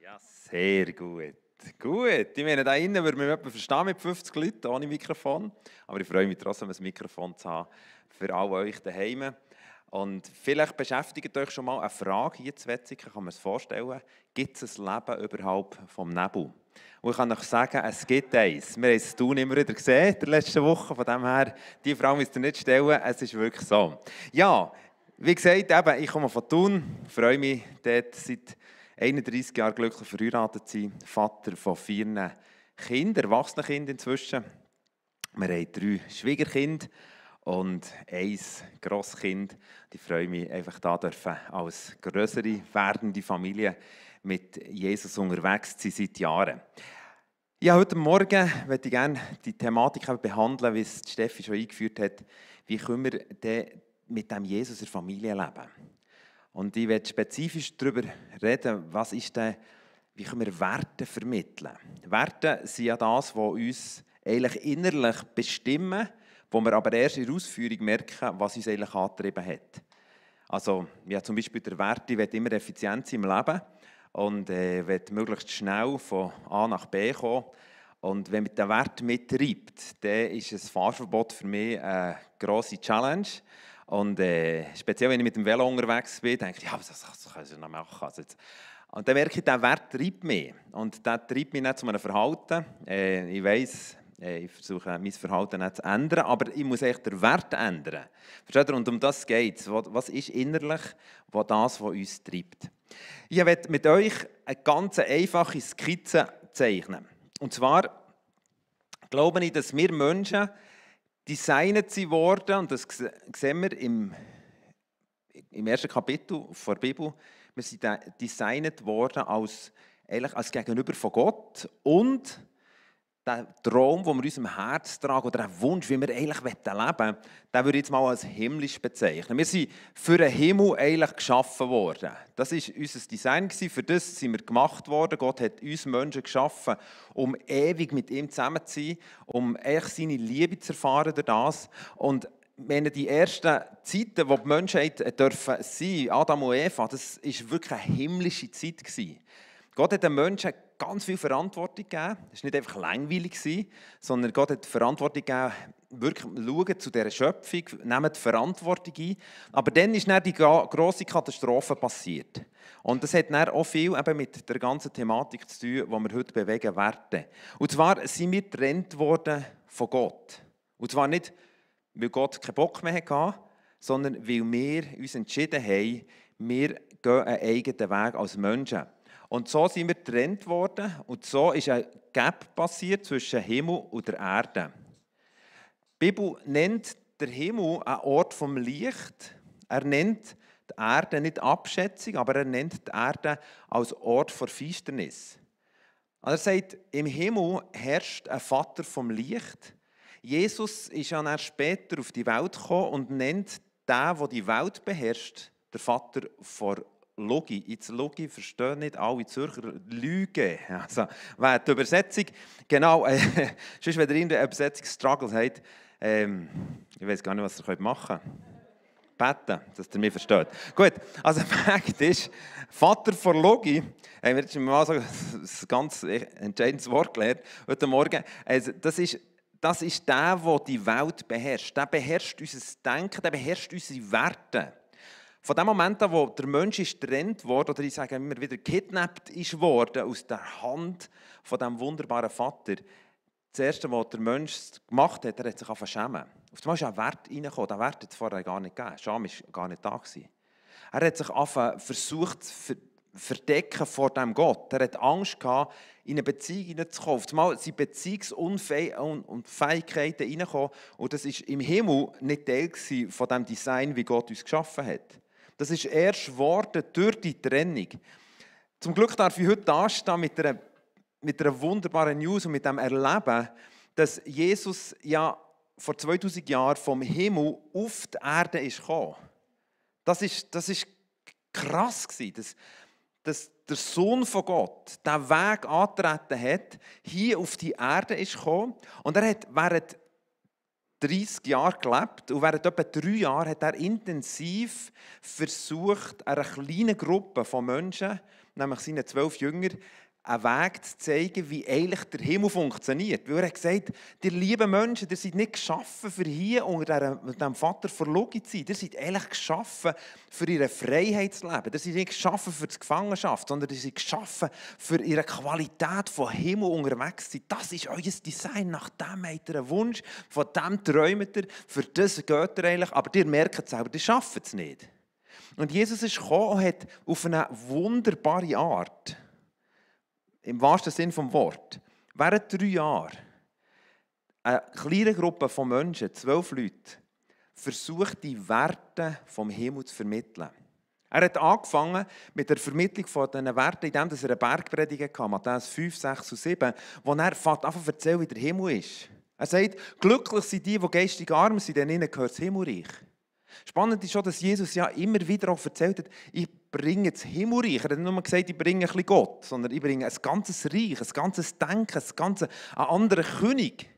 Ja, sehr gut. Gut, ich meine, da innen würde man jemanden verstehen mit 50 Leuten ohne Mikrofon. Aber ich freue mich trotzdem, ein Mikrofon zu haben für alle euch daheim. Und vielleicht beschäftigt euch schon mal eine Frage hier zu Wetzikon, kann man es vorstellen, gibt es ein Leben überhaupt vom Nebel? Und ich kann euch sagen, es gibt eins. Wir haben es Thun immer wieder gesehen, in der letzten Woche, von dem her, die Frage müsst ihr nicht stellen, es ist wirklich so. Ja, wie gesagt, eben, ich komme von Thun, freue mich dort seit 31 Jahren glücklich verheiratet zu sein, Vater von 4 Kindern, erwachsenen Kindern inzwischen. Wir haben 3 Schwiegerkinder und 1 Grosskind. Ich freue mich einfach da dürfen als größere werdende Familie mit Jesus unterwegs zu sein seit Jahren. Ja, heute Morgen möchte ich gerne die Thematik behandeln, wie es Steffi schon eingeführt hat. Wie können wir denn mit dem Jesus in der Familie leben? Und ich werde spezifisch darüber reden, was ist denn, wie können wir Werte vermitteln. Werte sind ja das, was uns eigentlich innerlich bestimmen, wo wir aber erst in der Ausführung merken, was uns eigentlich angetrieben hat. Also, ja, zum Beispiel der Wert, ich will immer Effizienz im Leben und will möglichst schnell von A nach B kommen. Und wenn man den Wert mittreibt, dann ist ein Fahrverbot für mich eine grosse Challenge. Und speziell, wenn ich mit dem Velo unterwegs bin, denke ich, ja, das kann ich noch machen. Also jetzt. Und dann merke ich, der Wert treibt mich. Und der treibt mich nicht zu einem Verhalten. Ich weiss, ich versuche, mein Verhalten nicht zu ändern, aber ich muss echt den Wert ändern. Versteht ihr? Und um das geht es. Was ist innerlich was uns treibt? Ich werde mit euch eine ganz einfache Skizze zeichnen. Und zwar glaube ich, dass wir Menschen designet worden, und das sehen wir im ersten Kapitel der Bibel, wir sind designet worden als Gegenüber von Gott und der Traum, den wir in unserem Herz tragen, oder der Wunsch, wie wir eigentlich leben wollen, den würde ich jetzt mal als himmlisch bezeichnen. Wir sind für den Himmel eigentlich geschaffen worden. Das war unser Design, für das sind wir gemacht worden. Gott hat uns Menschen geschaffen, um ewig mit ihm zusammen zu sein, um eigentlich seine Liebe zu erfahren durch das. Und wenn die ersten Zeiten, wo die Menschheit dürfen sein, Adam und Eva, das war wirklich eine himmlische Zeit. Gott hat den Menschen ganz viel Verantwortung gegeben. Es war nicht einfach langweilig, sondern Gott hat die Verantwortung gegeben, wirklich schauen zu dieser Schöpfung, nehmen die Verantwortung ein. Aber dann ist dann die grosse Katastrophe passiert. Und das hat dann auch viel eben mit der ganzen Thematik zu tun, die wir heute bewegen werden. Und zwar sind wir getrennt worden von Gott. Und zwar nicht, weil Gott keinen Bock mehr hatte, sondern weil wir uns entschieden haben, wir gehen einen eigenen Weg als Menschen. Und so sind wir getrennt worden und so ist ein Gap passiert zwischen Himmel und der Erde. Die Bibel nennt den Himmel einen Ort vom Licht. Er nennt die Erde nicht Abschätzung, aber er nennt die Erde als Ort der Finsternis. Also er sagt, im Himmel herrscht ein Vater vom Licht. Jesus ist ja dann später auf die Welt gekommen und nennt den, der die Welt beherrscht, der Vater vor Logi. Jetzt Logi verstehen nicht alle Zürcher. Lüge. Also, die Übersetzung, genau, sonst, wenn ihr irgendeinen Übersetzungsstruggle habt, ich weiß gar nicht, was ihr machen könnt. Beten, dass ihr mich versteht. Gut, also Fakt ist, Vater vor Logi, haben wir jetzt mal so ein ganz entscheidendes Wort gelernt heute Morgen. Also, das ist der die Welt beherrscht. Der beherrscht unser Denken, der beherrscht unsere Werte. Von dem Moment an, wo der Mensch ist getrennt wurde, oder ich sage immer wieder, gekidnappt ist worden aus der Hand von diesem wunderbaren Vater, das Erste, was der Mensch gemacht hat, er hat sich schämen. Auf einmal ist ein Wert reingekommen, der Wert hat es vorher gar nicht gegeben. Scham war gar nicht da. Er hat sich versucht zu verdecken vor dem Gott. Er hat Angst gehabt, in eine Beziehung hineinzukommen. Auf einmal sind Beziehungsunfähigkeiten reingekommen und das war im Himmel nicht Teil von dem Design, wie Gott uns geschaffen hat. Das ist erst geworden durch die Trennung. Zum Glück darf ich heute dastehen mit einer wunderbaren News und mit dem Erleben, dass Jesus ja vor 2000 Jahren vom Himmel auf die Erde ist gekommen. Das ist krass gewesen, dass der Sohn von Gott den Weg angetreten hat, hier auf die Erde ist gekommen und er hat während 30 Jahre gelebt und während etwa 3 Jahren hat er intensiv versucht, einer kleinen Gruppe von Menschen, nämlich seinen 12 Jüngern, einen Weg zu zeigen, wie eigentlich der Himmel funktioniert. Weil er hat gesagt, ihr lieben Menschen, ihr seid nicht geschaffen, für hier unter dem Vater verlogen zu sein. Ihr seid eigentlich geschaffen, für ihre Freiheit zu leben. Ihr seid nicht geschaffen für die Gefangenschaft, sondern ihr seid geschaffen, für ihre Qualität von Himmel unterwegs zu sein. Das ist euer Design. Nach dem habt ihr einen Wunsch, von dem träumt ihr, für das geht ihr eigentlich, aber ihr merkt es selber, ihr schafft es nicht. Und Jesus ist gekommen und hat auf eine wunderbare Art, im wahrsten Sinne des Wortes, während 3 Jahren eine kleine Gruppe von Menschen, 12 Leute, versucht, die Werte vom Himmel zu vermitteln. Er hat angefangen mit der Vermittlung von diesen Werten, indem er eine Bergpredigt hatte, Matthäus 5, 6 und 7, wo er einfach erzählt, wie der Himmel ist. Er sagt, glücklich sind die geistig arm sind, denn ihnen gehört das Himmelreich. Spannend ist schon, dass Jesus ja immer wieder auch erzählt hat, ich bringe das Himmelreich. Er hat nicht nur gesagt, ich bringe ein bisschen Gott, sondern ich bringe ein ganzes Reich, ein ganzes Denken, einen anderen König.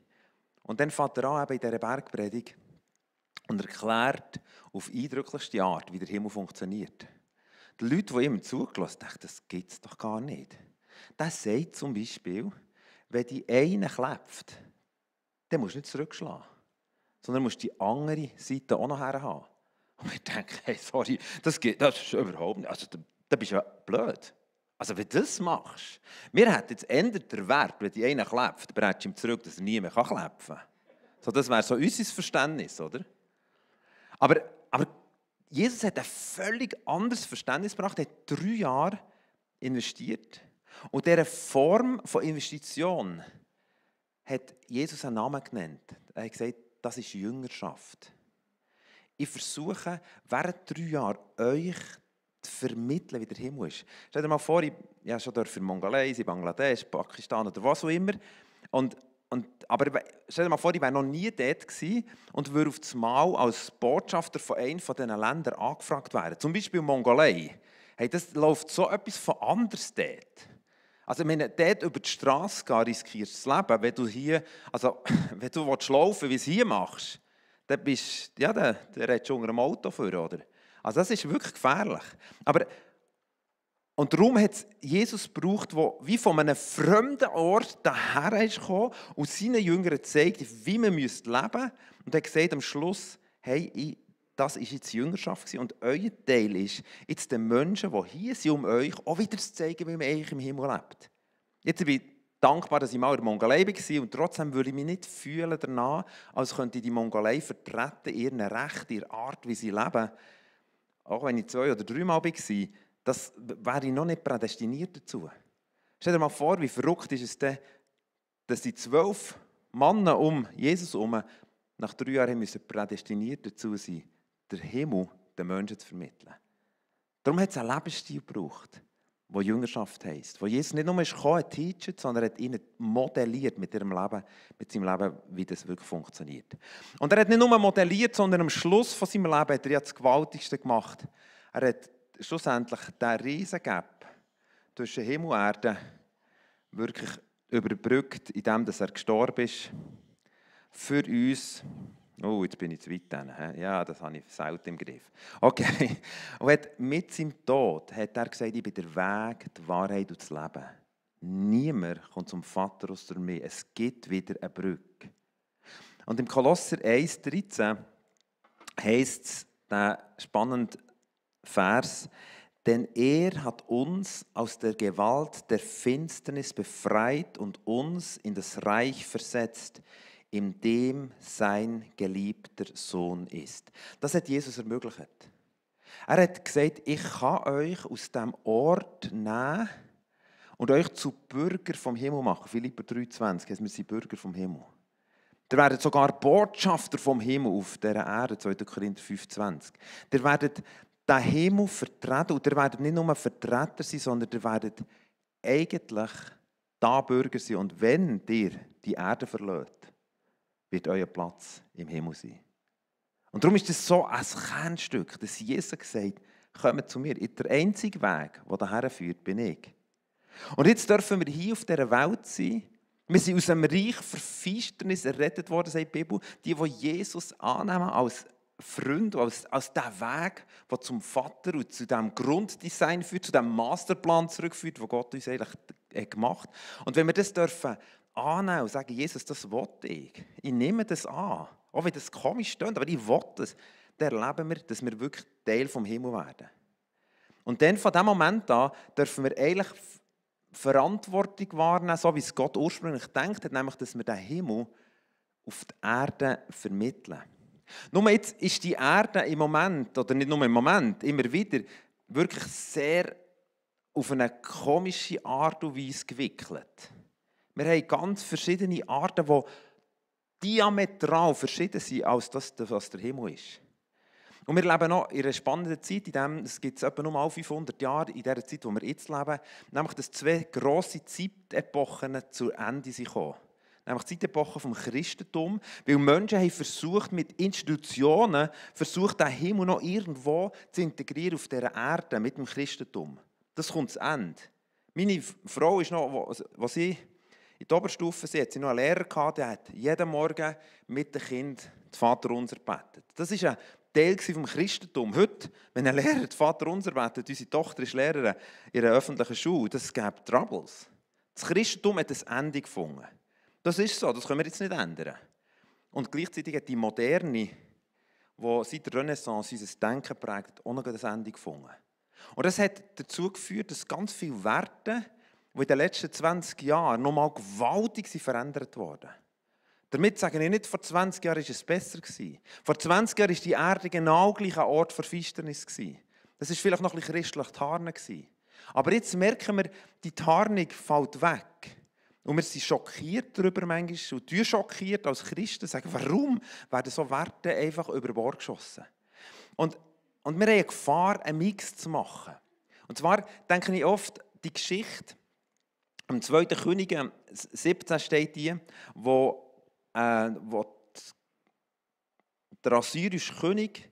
Und dann fängt er an eben in dieser Bergpredigt und erklärt auf eindrücklichste Art, wie der Himmel funktioniert. Die Leute, die ihm zugelassen haben, dachten, das gibt es doch gar nicht. Der sagt zum Beispiel, wenn die eine klebt, dann musst du nicht zurückschlagen, sondern musst die andere Seite auch noch haben. Und ich denke, hey, sorry, das ist überhaupt nicht, also da bist du ja blöd. Also wenn du das machst, wir hätten jetzt ändert der Wert, wenn die eine klebt, dann brätst du ihm zurück, dass er nie mehr klepfen kann. So, das wäre so unser Verständnis, oder? Aber Jesus hat ein völlig anderes Verständnis gebracht, er hat 3 Jahre investiert. Und dieser Form von Investition hat Jesus einen Namen genannt. Er hat gesagt, das ist Jüngerschaft. Ich versuche, während 3 Jahren euch zu vermitteln, wie der Himmel ist. Stell dir mal vor, ich schon für Mongolei, Bangladesch, Pakistan oder was auch immer. Aber stell dir mal vor, ich wäre noch nie dort gewesen und würde auf das Mal als Botschafter von einem dieser Länder angefragt werden. Zum Beispiel Mongolei. Hey, das läuft so etwas von anders dort. Also wenn du dort über die Straße gehst, riskierst du das Leben. Wenn du hier, also wenn du laufen willst, wie du es hier machst, dann bist du, ja, dann redest du unter einem Auto vor, oder? Also das ist wirklich gefährlich. Und darum hat es Jesus gebraucht, der wie von einem fremden Ort daher ist gekommen und seinen Jüngern gezeigt, wie man leben müsste. Und er hat gesagt am Schluss, hey, das war jetzt Jüngerschaft gewesen. Und euer Teil ist, jetzt den Menschen, die hier sind, um euch auch wieder zu zeigen, wie man eigentlich im Himmel lebt. Jetzt bin ich dankbar, dass ich mal in der Mongolei war und trotzdem würde ich mich nicht fühlen danach, als könnte ich die Mongolei vertreten, ihren Recht, ihre Art, wie sie leben. Auch wenn ich 2 oder 3 Mal war, das wäre ich noch nicht prädestiniert dazu. Stell dir mal vor, wie verrückt ist es denn, dass die 12 Männer um Jesus herum nach 3 Jahren müssen prädestiniert dazu sein, den Himmel den Menschen zu vermitteln. Darum hat es einen Lebensstil gebraucht, der Jüngerschaft heisst. Wo Jesus nicht nur gekommen ist, teachen, sondern er hat ihnen modelliert mit seinem Leben, wie das wirklich funktioniert. Und er hat nicht nur modelliert, sondern am Schluss von seinem Leben hat er ja das Gewaltigste gemacht. Er hat schlussendlich den riesen Gap zwischen Himmel und Erde wirklich überbrückt, indem er gestorben ist. Für uns, oh, jetzt bin ich zu weit hin. Ja, das habe ich selten im Griff. Okay, und mit seinem Tod hat er gesagt, ich bin der Weg, die Wahrheit und das Leben. Niemand kommt zum Vater aus mir. Es gibt wieder eine Brücke. Und im Kolosser 1,13 heisst es, der spannende Vers, denn er hat uns aus der Gewalt der Finsternis befreit und uns in das Reich versetzt, in dem sein geliebter Sohn ist. Das hat Jesus ermöglicht. Er hat gesagt, ich kann euch aus diesem Ort nehmen und euch zu Bürger vom Himmel machen. Philipper 3,20, wir sind Bürger vom Himmel. Ihr werdet sogar Botschafter vom Himmel auf dieser Erde, 2. Korinther 5,20. Ihr werdet den Himmel vertreten und ihr werdet nicht nur Vertreter sein, sondern ihr werdet eigentlich da Bürger sein. Und wenn ihr die Erde verlässt, wird euer Platz im Himmel sein. Und darum ist das so ein Kernstück, dass Jesus gesagt hat, kommt zu mir. Der einzige Weg, der dahin führt, bin ich. Und jetzt dürfen wir hier auf dieser Welt sein Wir sind aus dem Reich Verfinsternis errettet worden, sagt die Bibel. Die Jesus annehmen als Freund, als der Weg, der zum Vater und zu dem Grunddesign führt, zu dem Masterplan zurückführt, den Gott uns eigentlich gemacht hat. Und wenn wir das dürfen annehmen und sagen, Jesus, das will ich. Ich nehme das an. Auch wenn das komisch klingt, aber ich will das. Dann erleben wir, dass wir wirklich Teil vom Himmel werden. Und dann von diesem Moment an dürfen wir eigentlich Verantwortung wahrnehmen, so wie es Gott ursprünglich gedacht hat, nämlich, dass wir den Himmel auf die Erde vermitteln. Nur jetzt ist die Erde im Moment, oder nicht nur im Moment, immer wieder wirklich sehr auf eine komische Art und Weise gewickelt. Wir haben ganz verschiedene Arten, die diametral verschieden sind, als das, was der Himmel ist. Und wir leben noch in einer spannenden Zeit, es gibt es etwa nur mal 500 Jahre, in der Zeit, wo wir jetzt leben, nämlich dass zwei grosse Zeitepochen zu Ende sind gekommen. Nämlich die Zeitepoche vom Christentum, weil Menschen haben versucht, mit Institutionen, den Himmel noch irgendwo zu integrieren auf dieser Erde mit dem Christentum. Das kommt zu Ende. Meine Frau ist noch, was sie in der Oberstufe war, hat sie noch einen Lehrer gehabt, der hat jeden Morgen mit dem Kind das Vaterunser gebetet. Das ist ein Teil vom Christentum. Heute, wenn ein Lehrer das Vaterunser betet, unsere Tochter ist Lehrerin in einer öffentlichen Schule, das gibt Troubles. Das Christentum hat ein Ende gefunden. Das ist so, das können wir jetzt nicht ändern. Und gleichzeitig hat die Moderne, die seit der Renaissance unser Denken prägt, auch noch ein Ende gefunden. Und das hat dazu geführt, dass ganz viele Werte, die in den letzten 20 Jahren nochmal gewaltig verändert wurden. Damit sage ich nicht, vor 20 Jahren war es besser. Vor 20 Jahren war die Erde genau gleich ein Ort für Finsternis. Das war vielleicht noch ein bisschen christlich Tarnen. Aber jetzt merken wir, die Tarnung fällt weg. Und wir sind schockiert darüber manchmal. Und schockiert als Christen sagen, warum werden so Werte einfach über Bord geschossen? Und wir haben eine Gefahr, einen Mix zu machen. Und zwar denke ich oft, die Geschichte, im 2. Könige 17 steht die, wo der assyrische König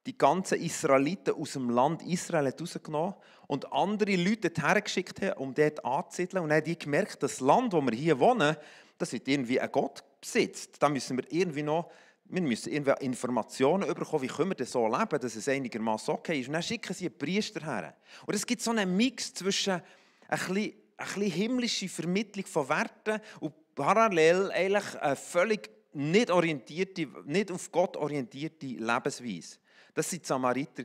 die ganzen Israeliten aus dem Land Israel herausgenommen und andere Leute hergeschickt hat, um dort anzusiedeln. Und dann haben die gemerkt, das Land, wo wir hier wohnen, das wird irgendwie ein Gott besitzt. Da müssen wir müssen irgendwie Informationen bekommen, wie können wir das so leben, dass es einigermaßen okay ist. Und dann schicken sie einen Priester her. Und es gibt so einen Mix zwischen ein bisschen himmlische Vermittlung von Werten und parallel eigentlich eine völlig nicht auf Gott orientierte Lebensweise. Das waren die Samariter,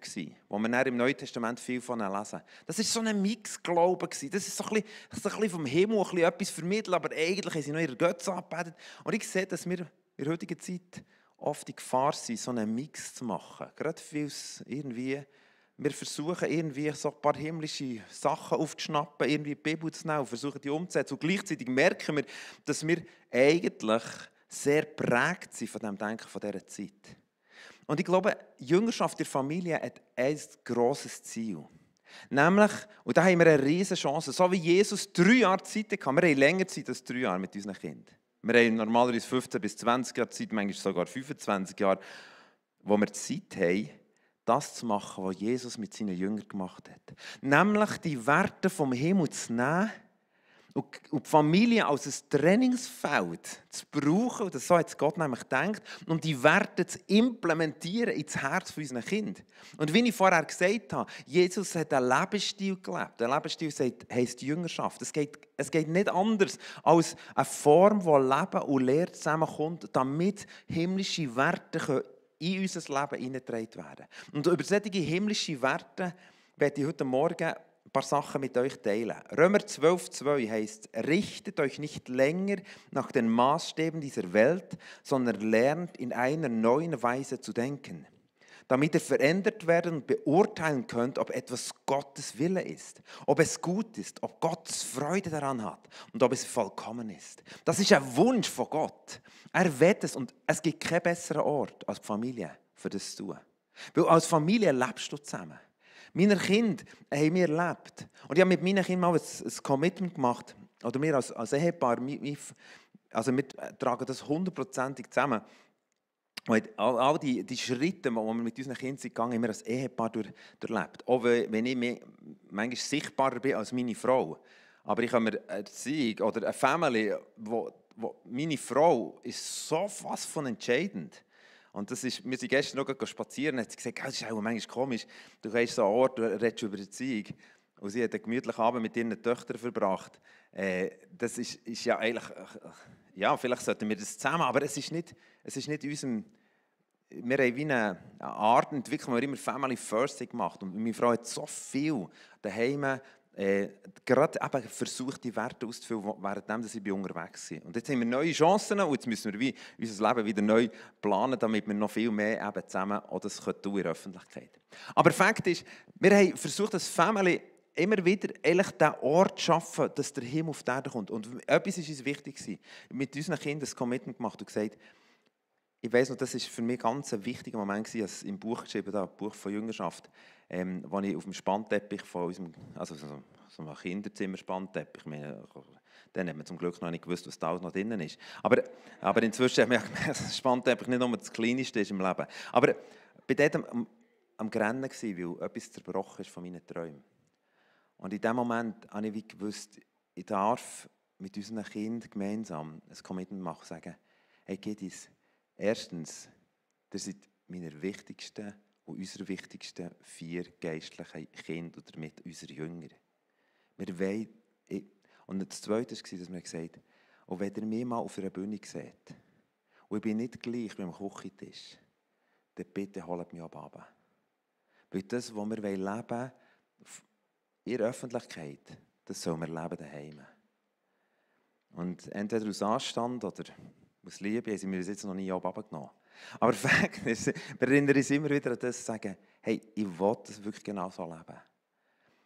wo wir im Neuen Testament viel von lesen. Das war so ein Mix-Glaube. Das ist so ein bisschen vom Himmel etwas vermittelt, aber eigentlich haben sie noch ihre Götze angebetet. Und ich sehe, dass wir in der heutigen Zeit oft in Gefahr sind, so einen Mix zu machen. Gerade weil wir versuchen, irgendwie so ein paar himmlische Sachen aufzuschnappen, irgendwie die Bibel zu nehmen und versuchen, die umzusetzen. Und gleichzeitig merken wir, dass wir eigentlich sehr geprägt sind von dem Denken von dieser Zeit. Und ich glaube, Jüngerschaft der Familie hat ein grosses Ziel. Nämlich, und da haben wir eine riesige Chance, so wie Jesus 3 Jahre Zeit hatte, wir haben länger Zeit als 3 Jahre mit unseren Kindern. Wir haben normalerweise 15 bis 20 Jahre Zeit, manchmal sogar 25 Jahre, wo wir Zeit haben, das zu machen, was Jesus mit seinen Jüngern gemacht hat. Nämlich die Werte vom Himmel zu nehmen und die Familie als ein Trainingsfeld zu brauchen, und so hat Gott nämlich gedacht, um die Werte zu implementieren ins Herz unserer Kinder. Und wie ich vorher gesagt habe, Jesus hat einen Lebensstil gelebt. Der Lebensstil heisst Jüngerschaft. Es geht nicht anders als eine Form, wo Leben und Lehre zusammenkommt, damit himmlische Werte in unser Leben hineingetragen werden. Und über solche himmlische Werte werde ich heute Morgen ein paar Sachen mit euch teilen. Römer 12,2 heißt: Richtet euch nicht länger nach den Maßstäben dieser Welt, sondern lernt in einer neuen Weise zu denken, damit ihr verändert werden und beurteilen könnt, ob etwas Gottes Wille ist, ob es gut ist, ob Gott Freude daran hat und ob es vollkommen ist. Das ist ein Wunsch von Gott. Er will es, und es gibt keinen besseren Ort als die Familie, für das zu tun. Weil als Familie lebst du zusammen. Meine Kinder haben wir erlebt. Und ich habe mit meinen Kindern mal ein Commitment gemacht, oder wir als Ehepaar, also wir tragen das 100%ig zusammen. Und all die Schritte, die wir mit unseren Kindern sind gegangen, haben wir als Ehepaar durchlebt. Auch wenn ich manchmal sichtbarer bin als meine Frau. Aber ich habe mir eine Erziehung oder eine Family, wo meine Frau ist so was von entscheidend. Und das ist, wir sind gestern noch spazieren und hat sie gesagt, das ist auch manchmal komisch, du gehst so an einen Ort, du redest über Erziehung. Und sie hat einen gemütlichen Abend mit ihren Töchtern verbracht. Das ist ja eigentlich, ja, vielleicht sollten wir das zusammen, aber es ist nicht in unserem, wir haben wie eine Art entwickelt, wo wir immer Family First gemacht. Und meine Frau hat so viel daheim gerade eben versucht, die Werte auszufüllen, während sie unterwegs sind. Und jetzt haben wir neue Chancen und jetzt müssen wir wie unser Leben wieder neu planen, damit wir noch viel mehr eben zusammen auch das tun in der Öffentlichkeit. Aber Fakt ist, wir haben versucht, als Family immer wieder eigentlich den Ort zu schaffen, dass der Himmel auf die Erde kommt. Und etwas ist uns wichtig gewesen. Mit unseren Kindern ein Commitment gemacht und gesagt, ich weiss noch, das war für mich ganz ein wichtiger Moment, als ich im Buch geschrieben habe, Buch von Jüngerschaft, wo ich auf dem Spannteppich von unserem, also so einem Kinderzimmer-Spannteppich, dann hat man zum Glück noch nicht gewusst, was da alles noch drin ist. Aber inzwischen haben wir gemerkt, dass das Spannteppich nicht nur das Kleinste ist im Leben. Aber ich war dort am Grennen, weil etwas zerbrochen ist von meinen Träumen. Und in dem Moment habe ich gewusst, ich darf mit unseren Kindern gemeinsam ein Commitment machen und sagen, hey Kiddies, erstens, ihr seid meine wichtigsten und unsere wichtigsten 4 geistlichen Kinder und damit unsere Jünger. Wir wollen, und das Zweite war, dass wir gesagt haben, und wenn ihr mich mal auf einer Bühne seht, und ich bin nicht gleich wie am Küchentisch, dann bitte holt mich ab. Weil das, was wir leben wollen, in der Öffentlichkeit, das sollen wir leben daheim. Und entweder aus Anstand oder aus Liebe haben sie mir das jetzt noch nie abgenommen. Aber Fakt ist, wir erinnern uns immer wieder an das, zu sagen, hey, ich will das wirklich genau so leben.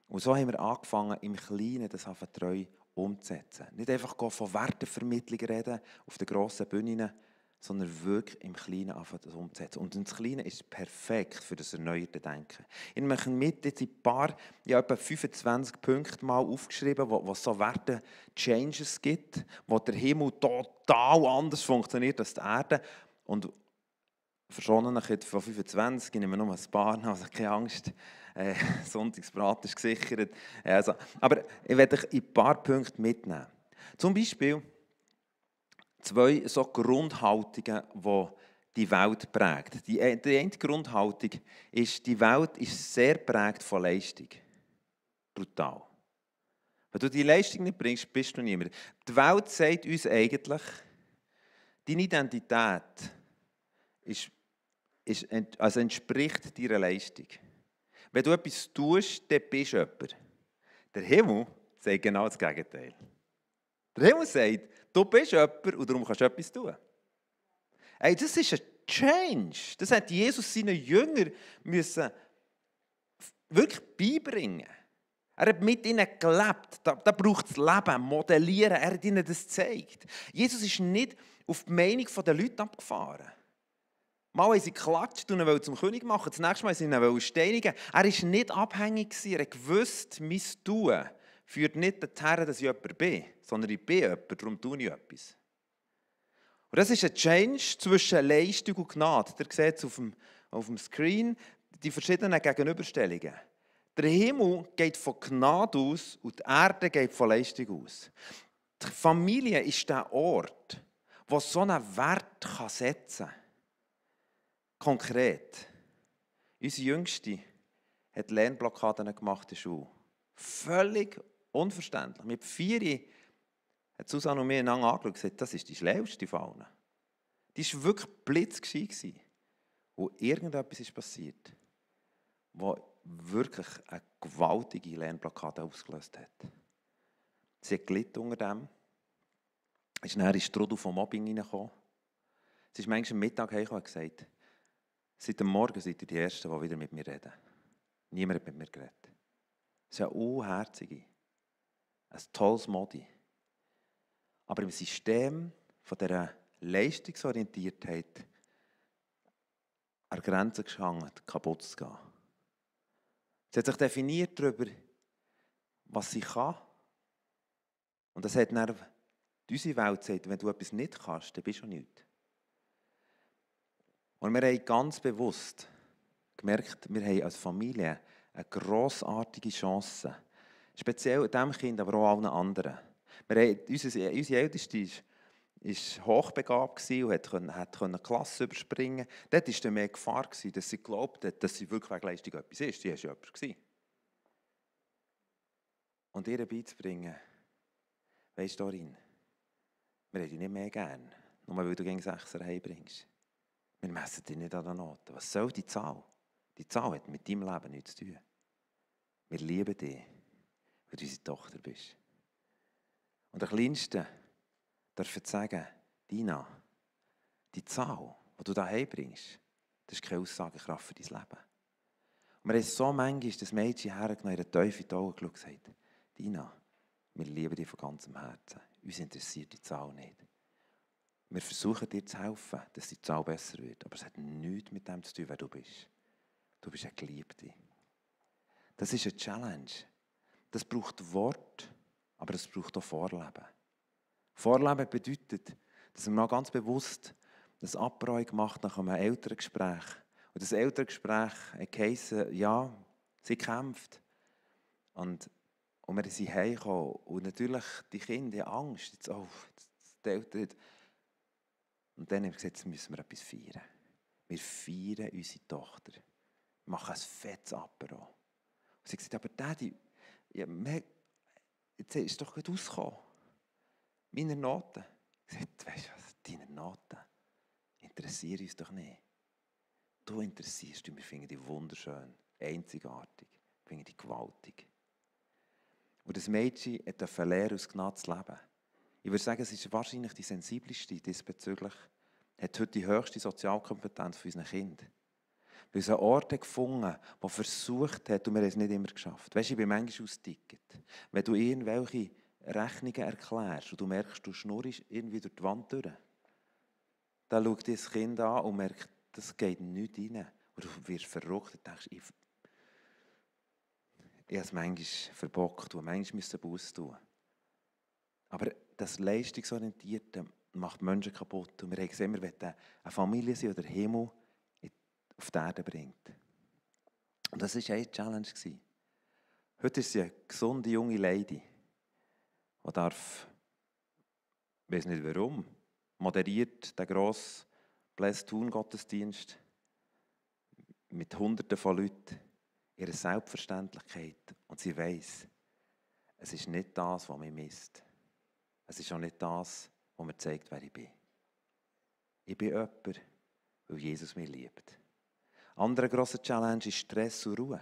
Und so haben wir angefangen, im Kleinen das treu umzusetzen. Nicht einfach von Wertevermittlung reden, auf den grossen Bühnen, sondern wirklich im Kleinen anfangen, das umzusetzen. Und das Kleine ist perfekt für das erneuerte Denken. Ich möchte mit jetzt ein paar, etwa 25 Punkte mal aufgeschrieben, wo es so Werte-Changes gibt, wo der Himmel total anders funktioniert als die Erde. Und verschonen von 25, ich nehme nur ein paar, also keine Angst, Sonntagsbrat ist gesichert. Also, aber ich werde euch ein paar Punkte mitnehmen. Zum Beispiel 2 so Grundhaltungen, die Welt prägt. Die eine Grundhaltung ist, die Welt ist sehr geprägt von Leistung. Brutal. Wenn du die Leistung nicht bringst, bist du niemand. Die Welt sagt uns eigentlich, deine Identität entspricht deiner Leistung. Wenn du etwas tust, dann bist du jemand. Der Himmel sagt genau das Gegenteil. Der Himmel sagt, du bist jemand und darum kannst du etwas tun. Hey, das ist ein Change. Das hat Jesus seinen Jüngern müssen wirklich beibringen. Er hat mit ihnen gelebt. Da braucht es Leben, Modellieren. Er hat ihnen das gezeigt. Jesus ist nicht auf die Meinung der Leute abgefahren. Mal haben sie geklatscht und ihn zum König machen. Das nächste Mal wollten sie ihn steinigen. Er war nicht abhängig. Er hat gewusst, mein Tun führt nicht dazu, dass ich jemand bin, sondern ich bin jemand, darum tue ich etwas. Und das ist ein Change zwischen Leistung und Gnade. Ihr seht es auf dem Screen, die verschiedenen Gegenüberstellungen. Der Himmel geht von Gnade aus und die Erde geht von Leistung aus. Die Familie ist der Ort, wo so einen Wert setzen kann. Konkret. Unsere Jüngste hat Lernblockaden gemacht in der Schule. Völlig unverständlich. Mit 4 hat Susanne und mir einander angeschaut und gesagt, das ist die schlauste von allen. Die war wirklich blitzgescheit. Und irgendetwas ist passiert, was wirklich eine gewaltige Lernblockade ausgelöst hat. Sie hat gelitten unter dem. Ist dann in den Strudel vom Mobbing hineingekommen. Sie ist manchmal am Mittag hergekommen und gesagt, seit dem Morgen seid ihr die Ersten, die wieder mit mir reden. Niemand hat mit mir geredet. Es ist eine unherzige, ein tolles Modi. Aber im System von dieser Leistungsorientiertheit an der Grenze gehangen, kaputt zu gehen. Sie hat sich definiert darüber, was sie kann. Und das hat dann unsere Welt gesagt, wenn du etwas nicht kannst, dann bist du nichts. Und wir haben ganz bewusst gemerkt, wir haben als Familie eine grossartige Chance, Speziell an diesem Kind, aber auch an allen anderen. Unsere Älteste war hochbegabt und konnte die Klasse überspringen. Dort war dann mehr Gefahr, dass sie glaubt hat, dass sie wirklich wegen Leistung etwas ist. Die war ja jemand. Und ihr beizubringen, weisst du, Dorin, wir haben dich nicht mehr gern, nur weil du gegen 6 heimbringst. Wir messen dich nicht an den Noten. Was soll die Zahl? Die Zahl hat mit deinem Leben nichts zu tun. Wir lieben dich, weil du unsere Tochter bist. Und der Kleinste darf sagen, Dina, die Zahl, die du da heimbringst, das ist keine Aussagekraft für dein Leben. Und wir haben so manchmal das Mädchen hergenommen, in Teufel in die Augen geschaut und gesagt, Dina, wir lieben dich von ganzem Herzen. Uns interessiert die Zahl nicht. Wir versuchen dir zu helfen, dass die Zahl besser wird. Aber es hat nichts mit dem zu tun, wer du bist. Du bist eine Geliebte. Das ist eine Challenge. Das braucht Wort, aber es braucht auch Vorleben. Vorleben bedeutet, dass wir mal ganz bewusst das Abbrau gemacht nach einem Elterngespräch. Und das Elterngespräch hat geheissen, ja, sie kämpft. Und wir sind heimgekommen. Und natürlich, die Kinder haben Angst. Jetzt, die Eltern. Und dann haben wir gesagt, jetzt müssen wir etwas feiern. Wir feiern unsere Tochter. Wir machen ein fettes Apero. Und sie hat gesagt, aber Daddy, ja, jetzt ist es doch gut rausgekommen. Meine Noten. Ich habe gesagt, weisst du was, deine Noten interessieren uns doch nicht. Du interessierst dich, wir finden dich wunderschön, einzigartig, wir finden dich gewaltig. Und das Mädchen durfte lernen, aus Gnade zu leben. Ich würde sagen, es ist wahrscheinlich die sensibelste diesbezüglich, hat heute die höchste Sozialkompetenz für unsere Kinder. Weil sie einen Ort gefunden hat, der versucht hat, und wir haben es nicht immer geschafft. Weisst du, ich bin manchmal ausgeticket. Wenn du irgendwelche Rechnungen erklärst und du merkst, du schnurrst irgendwie durch die Wand durch, dann schaut dir das Kind an und merkt, das geht nicht rein. Und du wirst verrückt und denkst, ich habe es manchmal verbockt und manchmal müsste ich Buß tun. Aber das Leistungsorientierte macht Menschen kaputt. Und wir haben gesehen, wir wollen eine Familie sein, die den Himmel auf die Erde bringt. Und das war eine Challenge. Heute ist sie eine gesunde junge Lady, die darf, ich weiß nicht warum, moderiert den grossen Bless-Tun-Gottesdienst mit Hunderten von Leuten, ihre Selbstverständlichkeit. Und sie weiss, es ist nicht das, was mich misst. Es ist auch nicht das, was mir zeigt, wer ich bin. Ich bin jemand, weil Jesus mich liebt. Eine andere grosse Challenge ist Stress und Ruhe.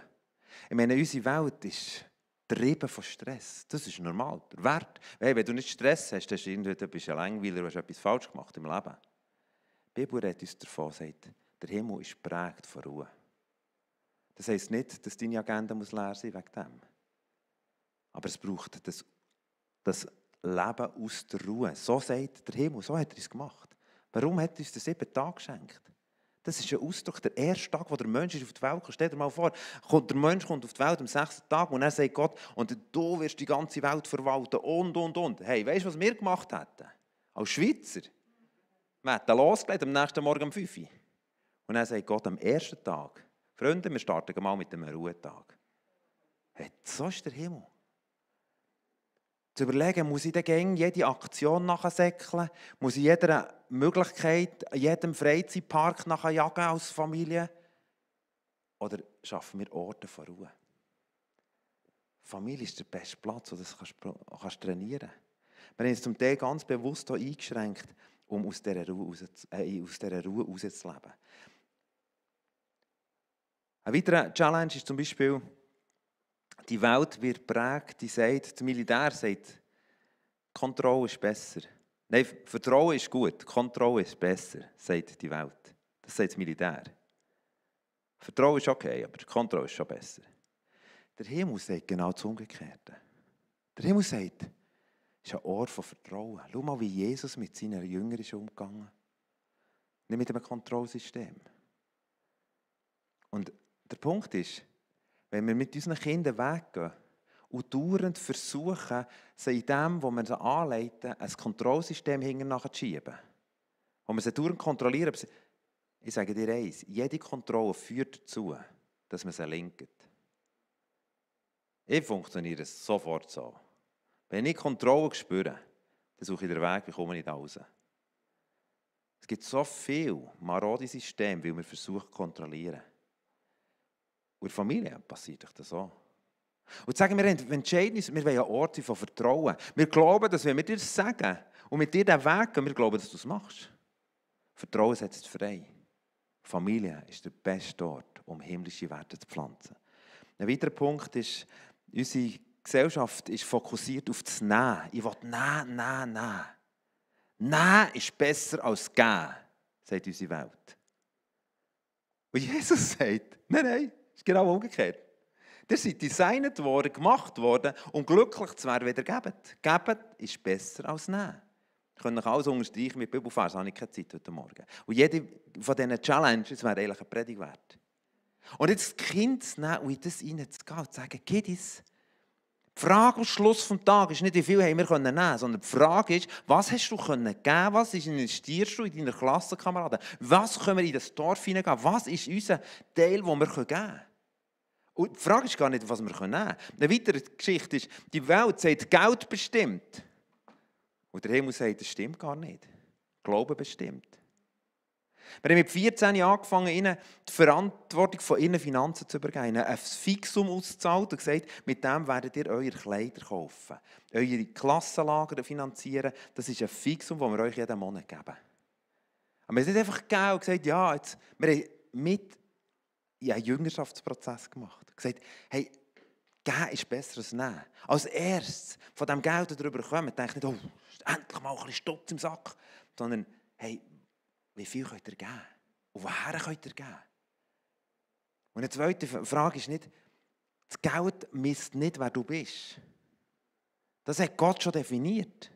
Ich meine, unsere Welt ist getrieben von Stress. Das ist normal. Der Wert. Hey, wenn du nicht Stress hast, bist du ein Langweiler, du hast etwas falsch gemacht im Leben. Die Bibel redet uns davon, sagt, der Himmel ist geprägt von Ruhe. Das heisst nicht, dass deine Agenda leer sein muss wegen dem. Aber es braucht das Leben aus der Ruhe. So sagt der Himmel, so hat er es gemacht. Warum hat er uns den 7 Tage geschenkt? Das ist ein Ausdruck, der erste Tag, wo der Mensch auf die Welt kommt. Stell dir mal vor, der Mensch kommt auf die Welt am 6. Tag und dann sagt Gott, und du wirst die ganze Welt verwalten und. Hey, weißt du, was wir gemacht hätten? Als Schweizer? Wir hätten losgelegt am nächsten Morgen um 5 Uhr. Und dann sagt Gott am ersten Tag, Freunde, wir starten mal mit einem Ruhetag. Hey, so ist der Himmel. Zu überlegen, muss ich dann jede Aktion nachsäckeln? Muss ich jeder Möglichkeit, jedem Freizeitpark nachjagen als Familie? Oder schaffen wir Orte von Ruhe? Familie ist der beste Platz, wo du das kannst trainieren kannst. Wir haben uns zum Teil ganz bewusst eingeschränkt, um aus dieser Ruhe rauszuleben. Eine weitere Challenge ist zum Beispiel, die Welt wird geprägt, das Militär sagt, Kontrolle ist besser. Nein, Vertrauen ist gut, Kontrolle ist besser, sagt die Welt. Das sagt das Militär. Vertrauen ist okay, aber Kontrolle ist schon besser. Der Himmel sagt genau das Umgekehrte. Der Himmel sagt, es ist ein Ort von Vertrauen. Schau mal, wie Jesus mit seinen Jüngern ist umgegangen. Nicht mit einem Kontrollsystem. Und der Punkt ist, wenn wir mit unseren Kindern weggehen und dauernd versuchen, sie in dem, was wir sie anleiten, ein Kontrollsystem hinterher zu schieben, wo wir sie dauernd kontrollieren, ich sage dir eins, jede Kontrolle führt dazu, dass man sie lenkt. Ich funktioniere sofort so. Wenn ich Kontrolle spüre, dann suche ich den Weg, wie komme ich da raus. Es gibt so viel marode Systeme, weil wir versuchen zu kontrollieren. Und in der Familie passiert das so. Und sagen wir entscheiden uns, wir wollen ein Ort sein von Vertrauen. Wir glauben, dass wenn wir dir das sagen und mit dir den Weg gehen, wir glauben, dass du es machst. Vertrauen setzt frei. Familie ist der beste Ort, um himmlische Werte zu pflanzen. Ein weiterer Punkt ist, unsere Gesellschaft ist fokussiert auf das Nehmen. Ich will nehmen. Nehmen ist besser als geben, sagt unsere Welt. Und Jesus sagt, nein, ist genau umgekehrt. Ihr seid designt worden, gemacht worden, um glücklich zu werden, wenn ihr gebt. Geben ist besser als nehmen. Ich könnte euch alles unterstreichen mit Bibelvers, habe ich keine Zeit heute Morgen. Und jede von diesen Challenges wäre eigentlich eine Predigt wert. Und jetzt das Kind zu nehmen und in das hineinzugehen und zu sagen, Kiddies, die Frage am Schluss des Tages ist nicht, wie viel haben wir nehmen können, sondern die Frage ist, was hast du geben, was investierst du in deine Klassenkameraden, was können wir in das Dorf hineingehen, was ist unser Teil, den wir geben können. Und die Frage ist gar nicht, was wir nehmen können. Eine weitere Geschichte ist, die Welt sagt, Geld bestimmt. Und der Himmel sagt, das stimmt gar nicht. Glaube bestimmt. Wir haben mit 14 Jahren angefangen, ihnen die Verantwortung von ihren Finanzen zu übergeben, ihnen ein Fixum auszahlt und gesagt, mit dem werdet ihr eure Kleider kaufen, eure Klassenlager finanzieren. Das ist ein Fixum, das wir euch jeden Monat geben. Aber wir haben nicht einfach gegeben und gesagt, ja, jetzt, wir haben einen Jüngerschaftsprozess gemacht. Gesagt, hey, geben ist besser als nehmen. Als erstes von dem Geld, das darüber kommt, denkt nicht, oh, endlich mal ein bisschen Stutz im Sack, sondern, hey, wie viel könnt ihr geben? Und woher könnt ihr geben? Und eine zweite Frage ist nicht, das Geld misst nicht, wer du bist. Das hat Gott schon definiert.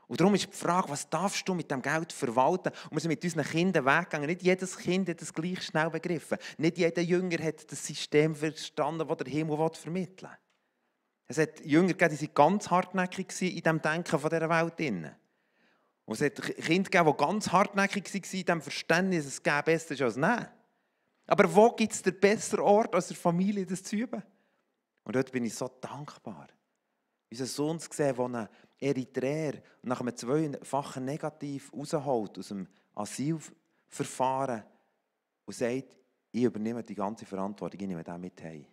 Und darum ist die Frage, was darfst du mit dem Geld verwalten? Und wir sind mit unseren Kindern weggegangen. Nicht jedes Kind hat das gleich schnell begriffen. Nicht jeder Jünger hat das System verstanden, das der Himmel vermitteln will. Es hat Jünger gegeben, die waren ganz hartnäckig in dem Denken von dieser Welt. Und es hat Kinder gegeben, die ganz hartnäckig waren in dem Verständnis, dass es besser ist als nehmen. Aber wo gibt es den besseren Ort als der Familie, das zu üben? Und dort bin ich so dankbar. Unseren Sohn zu sehen, der einen Eritreer nach einem 2-fachen Negativ rausholt aus dem Asylverfahren und sagt, ich übernehme die ganze Verantwortung, ich nehme den mit heim.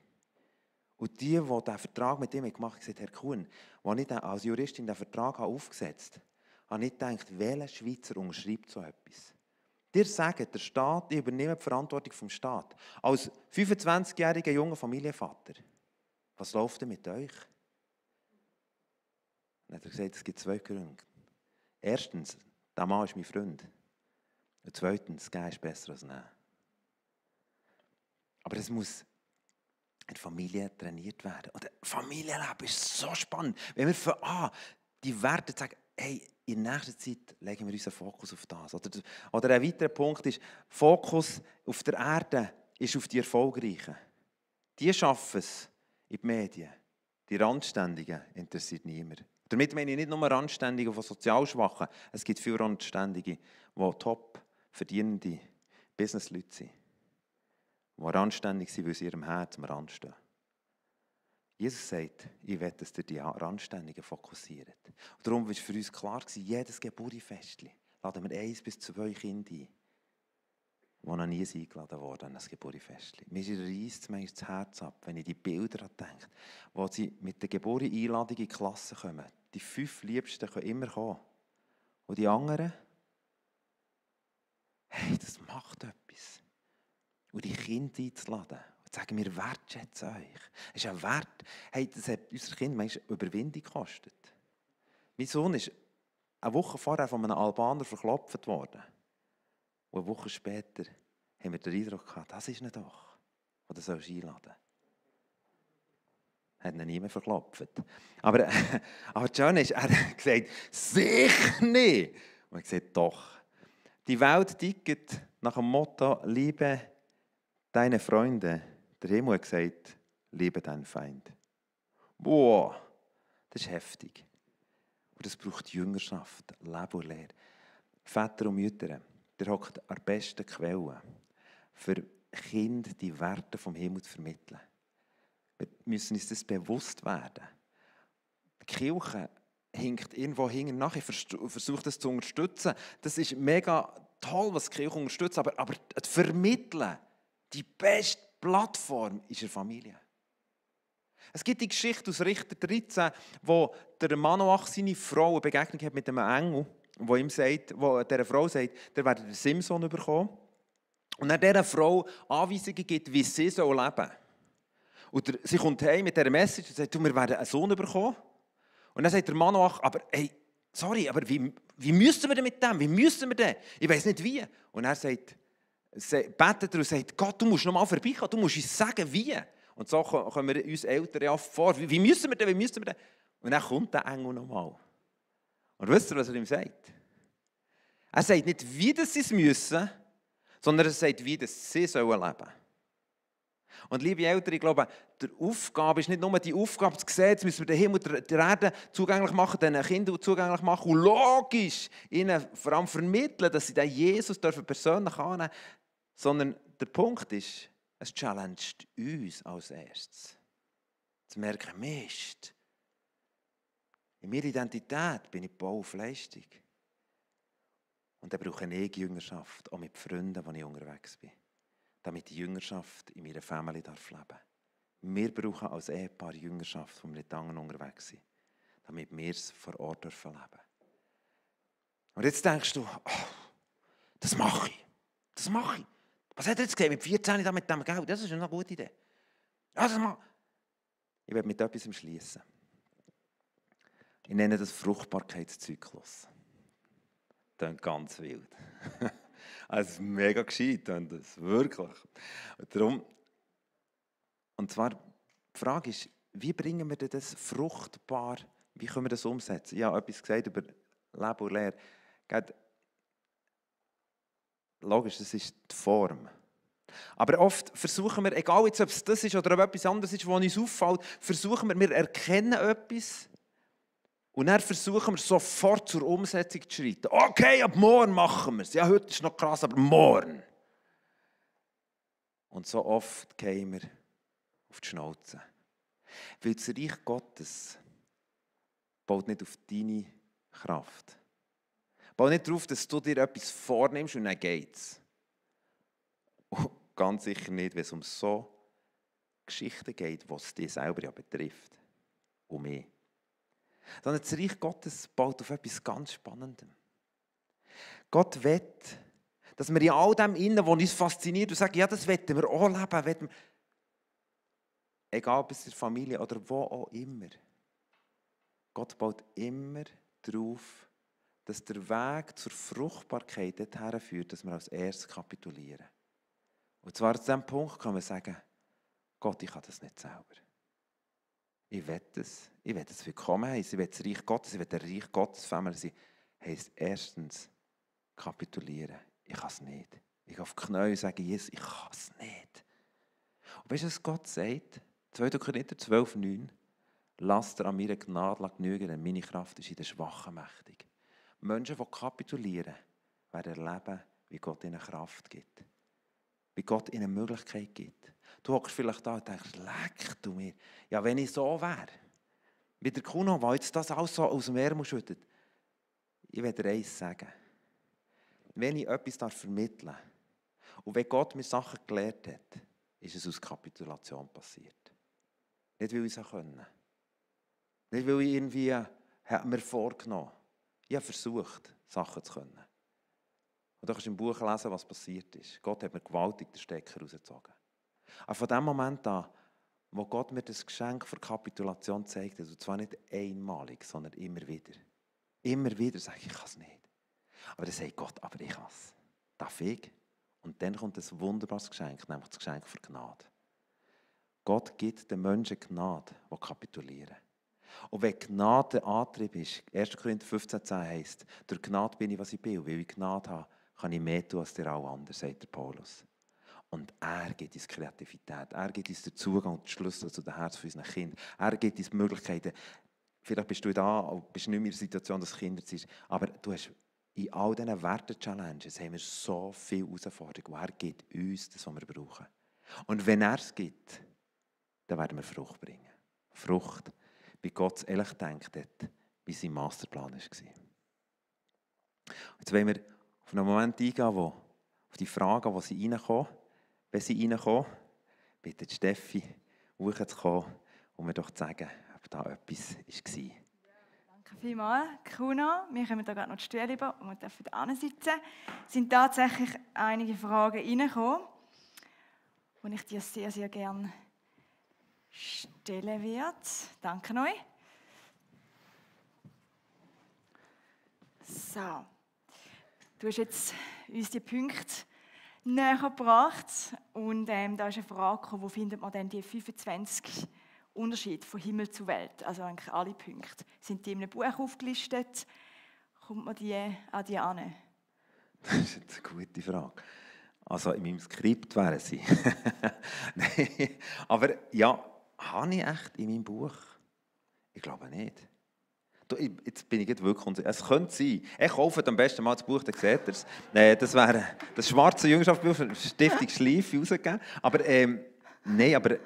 Und die diesen Vertrag mit ihm gemacht haben, gesagt, Herr Kuhn, als ich als Juristin den Vertrag aufgesetzt habe, ich gedacht, welcher Schweizer unterschreibt so etwas? Dir sagen, der Staat, ich übernehme die Verantwortung vom Staat. Als 25-jähriger junger Familienvater, was läuft denn mit euch? Dann hat er gesagt, es gibt 2 Gründe. Erstens, der Mann ist mein Freund. Und zweitens, geben ist besser als nehmen. Aber es muss in der Familie trainiert werden. Und Familienleben ist so spannend. Wenn wir von die Werte sagen, hey, in nächster Zeit legen wir unseren Fokus auf das. Oder ein weiterer Punkt ist, Fokus auf der Erde ist auf die Erfolgreichen. Die schaffen es in den Medien. Die Randständigen interessiert niemand. Damit meine ich nicht nur Randständige von sozial Schwachen. Es gibt viele Randständige, die top verdienende Businessleute sind. Die randständig sind, weil sie ihrem Herz am Rand stehen. Jesus sagt, ich will, dass ihr die Randständigen fokussiert. Und darum war für uns klar, jedes Geburtstagsfest laden wir 1 bis 2 Kinder ein, die noch nie eingeladen wurden an ein Geburtstagsfest. Mir reisst mir das Herz ab, wenn ich die Bilder denke, wo sie mit der Geburtstagseinladung in die Klasse kommen. Die 5 Liebsten können immer kommen. Und die anderen, hey, das macht etwas. Und die Kinder einzuladen. Sagen wir, wertschätzen euch. Es ist ein Wert. Hey, das hat unser Kind manchmal Überwindung gekostet. Mein Sohn ist eine Woche vorher von einem Albaner verklopft worden. Und eine Woche später haben wir den Eindruck gehabt, das ist nicht doch, oder sollst du einladen? Hat ihn niemand verklopft. Aber das Schöne ist, er hat gesagt, sicher nicht. Und er hat gesagt, doch. Die Welt tickt nach dem Motto, liebe deine Freunde. Der Himmel hat gesagt, liebe deinen Feind. Boah, das ist heftig. Und das braucht Jüngerschaft, Leben und Lehre. Väter und Mütter, der hockt an der besten Quelle, für Kinder die Werte vom Himmel zu vermitteln. Wir müssen uns das bewusst werden. Die Kirche hinkt irgendwo hinten nach. Ich versuche das zu unterstützen. Das ist mega toll, was die Kirche unterstützt, aber das Vermitteln, die beste Plattform ist eine Familie. Es gibt die Geschichte aus Richter 13, wo der Manoach seine Frau eine Begegnung hat mit einem Engel, wo dieser Frau sagt, der werde den Simson bekommen. Und dann dieser Frau Anweisungen gibt, wie sie leben soll. Und sie kommt heim mit dieser Message und sagt, wir werden einen Sohn bekommen. Und dann sagt der Manoach, aber hey, sorry, aber wie müssen wir denn mit dem? Wie müssen wir denn? Ich weiß nicht wie. Und er betet er und sagt, Gott, du musst noch mal vorbeikommen, du musst uns sagen, wie. Und so kommen wir uns Eltern ja vor. Wie müssen wir denn? Und dann kommt der Engel noch mal. Und wisst ihr, was er ihm sagt? Er sagt nicht, wie sie es müssen, sondern er sagt, wie sie leben sollen. Und liebe Eltern, ich glaube, die Aufgabe ist nicht nur die Aufgabe zu sehen, jetzt müssen wir den Himmel und die Erde zugänglich machen, den Kindern zugänglich machen und logisch ihnen vor allem vermitteln, dass sie den Jesus persönlich annehmen dürfen, sondern der Punkt ist, es challenged uns als erstes. Zu merken, Mist, in meiner Identität bin ich Bau auf Leistung. Und dann brauche ich Jüngerschaft, auch mit Freunden, wenn ich unterwegs bin. Damit die Jüngerschaft in meiner Familie leben darf. Wir brauchen als Ehepaar Jüngerschaft, wo wir mit anderen unterwegs sind. Damit wir es vor Ort leben dürfen. Und jetzt denkst du, oh, das mache ich. Was hat er jetzt gegeben mit 14 mit dem Geld? Das ist eine gute Idee. Ja, das mache ich. Ich werde mit etwas schließen. Ich nenne das Fruchtbarkeitszyklus. Das klingt ganz wild. Also mega gescheit, das wirklich. Und zwar, die Frage ist, wie bringen wir das fruchtbar, wie können wir das umsetzen? Ich habe etwas gesagt über Leben und Lehre. Logisch, das ist die Form. Aber oft versuchen wir, egal jetzt, ob es das ist oder ob etwas anderes ist, was uns auffällt, versuchen wir erkennen etwas und dann versuchen wir sofort zur Umsetzung zu schreiten. Okay, ab morgen machen wir es. Ja, heute ist noch krass, aber morgen. Und so oft gehen wir auf die Schnauze. Weil das Reich Gottes baut nicht auf deine Kraft. Baut nicht darauf, dass du dir etwas vornimmst und dann geht's. Und ganz sicher nicht, wenn es um so Geschichten geht, die es dich selber ja betrifft. Und mich. Sondern das Reich Gottes baut auf etwas ganz Spannendem. Gott will, dass wir in all dem Innen, was uns fasziniert, und sagen, ja, das wollen wir auch leben. Egal ob es in der Familie oder wo auch immer. Gott baut immer darauf, dass der Weg zur Fruchtbarkeit dorthin führt, dass wir als erstes kapitulieren. Und zwar zu diesem Punkt kann man sagen, Gott, ich kann das nicht selber. Ich will das willkommen heißen, ich will das Reich Gottes, ich will der Reich Gottes Familie sein. Heisst erstens kapitulieren. Ich kann es nicht. Ich gehe auf die Knie und sage, Jesus, ich kann es nicht. Und weißt du, was Gott sagt? 2. Korinther 12,9. Lasst dir an meiner Gnade genügen, denn meine Kraft ist in den Schwachen mächtig. Menschen, die kapitulieren, werden erleben, wie Gott ihnen Kraft gibt. Wie Gott ihnen eine Möglichkeit gibt. Du hockst vielleicht da und denkst, leck du mir. Ja, wenn ich so wäre, wie der Kuno, der jetzt das alles so aus dem Ärmel schüttet. Ich werde dir eins sagen. Wenn ich etwas vermitteln darf, und wenn Gott mir Sachen gelehrt hat, ist es aus Kapitulation passiert. Nicht, weil ich es können. Nicht, weil ich irgendwie mir vorgenommen habe. Ich habe versucht, Sachen zu können. Und du kannst im Buch lesen, was passiert ist. Gott hat mir gewaltig den Stecker rausgezogen. Aber von dem Moment an, wo Gott mir das Geschenk für Kapitulation zeigt, und zwar nicht einmalig, sondern immer wieder. Immer wieder sage ich kann es nicht. Aber dann sagt Gott, aber ich kann es. Darf ich? Und dann kommt ein wunderbares Geschenk, nämlich das Geschenk für Gnade. Gott gibt den Menschen Gnade, die kapitulieren. Und wenn Gnade der Antrieb ist, 1. Korinther 15,10 heisst, durch Gnade bin ich, was ich bin. Und weil ich Gnade habe, kann ich mehr tun als der alle anderen, sagt der Paulus. Und er gibt uns Kreativität, er gibt uns den Zugang und den Schlüssel zu den Herzen unserer Kinder. Er gibt uns Möglichkeiten. Vielleicht bist du da, bist nicht mehr in der Situation, dass Kinder sind, aber du hast in all diesen Werte-Challenges haben wir so viele Herausforderungen. Und er gibt uns das, was wir brauchen. Und wenn er es gibt, dann werden wir Frucht bringen. Frucht, wie Gott es ehrlich gedacht hat, wie sein Masterplan war. Jetzt wollen wir auf einen Moment eingehen, auf die Fragen, die sie reinkommen. Wenn sie reinkommen, bitte Steffi, hochzukommen und mir doch zu sagen, ob da etwas war. Danke vielmals, Kuno. Wir kommen hier gerade noch die Stühle über und wir dürfen da sitzen. Es sind tatsächlich einige Fragen reingekommen, die ich dir sehr, sehr gerne stellen werde. Danke euch. So, du hast jetzt uns die Punkte näher gebracht und da ist eine Frage gekommen, wo findet man denn die 25 Unterschiede von Himmel zu Welt? Also eigentlich alle Punkte. Sind die in einem Buch aufgelistet? Kommt man an die an? Das ist jetzt eine gute Frage. Also in meinem Skript wären sie. Nein, aber ja, habe ich echt in meinem Buch? Ich glaube nicht. Jetzt bin ich wirklich unsicher. Es könnte sein. Ich kaufe am besten mal das Buch, dann seht ihr es. Das wäre das schwarze Jüngerschaftsbuch von Stiftung Schleif rausgegeben. Aber nein, aber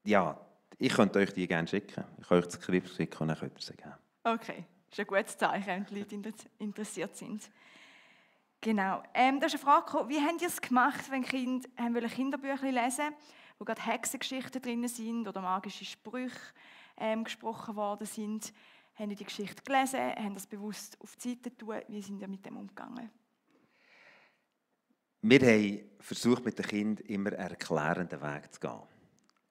ja, ich könnte euch die gerne schicken. Ich kann euch das Skript schicken und dann könnt ihr sie geben. Okay, das ist ein gutes Zeichen, wenn die Leute interessiert sind. Genau. Da ist eine Frage gekommen, wie habt ihr es gemacht, wenn Kinder Kinderbücher lesen, wo gerade Hexengeschichten drin sind oder magische Sprüche gesprochen worden sind? Haben ihr die Geschichte gelesen? Haben das bewusst auf die Seite getan? Wie sind ihr mit dem umgegangen? Wir haben versucht, mit den Kindern immer einen erklärenden Weg zu gehen.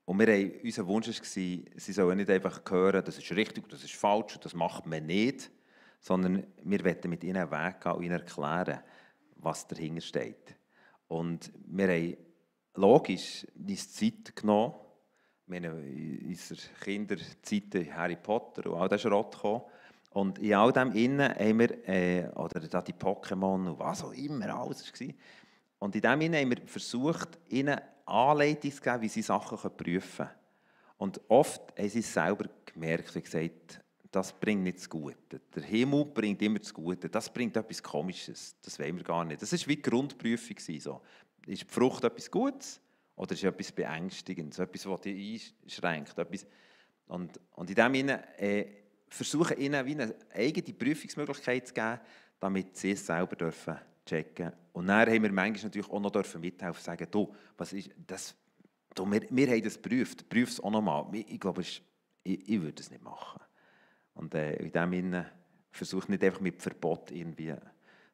Und unser Wunsch war, sie sollen nicht einfach hören, das ist richtig, das ist falsch, das macht man nicht, sondern wir wollten mit ihnen einen Weg gehen und ihnen erklären, was dahinter steht. Und wir haben logisch uns Zeit genommen. Wir haben in unserer Kinderzeit Harry Potter und all das Schrott gekommen. Und in all dem innen haben wir, oder da die Pokémon und was auch immer alles war. Und in dem innen haben wir versucht, ihnen Anleitung zu geben, wie sie Sachen prüfen können. Und oft haben sie es selber gemerkt und gesagt, das bringt nicht das Gute. Der Himmel bringt immer das Gute. Das bringt etwas Komisches. Das wollen wir gar nicht. Das war wie die Grundprüfung. So. Ist die Frucht etwas Gutes oder ist etwas Beängstigendes? Etwas, das dich einschränkt? Und in dem Sinne versuchen ihnen wie eine eigene Prüfungsmöglichkeit zu geben, damit sie es selber dürfen checken. Und dann haben wir manchmal natürlich auch noch mithelfen und sagen, du, was ist das? Du, wir haben das geprüft. Prüf es auch nochmal. Ich glaube, ich würde es nicht machen. Und in dem Sinne versucht nicht einfach mit Verbot irgendwie,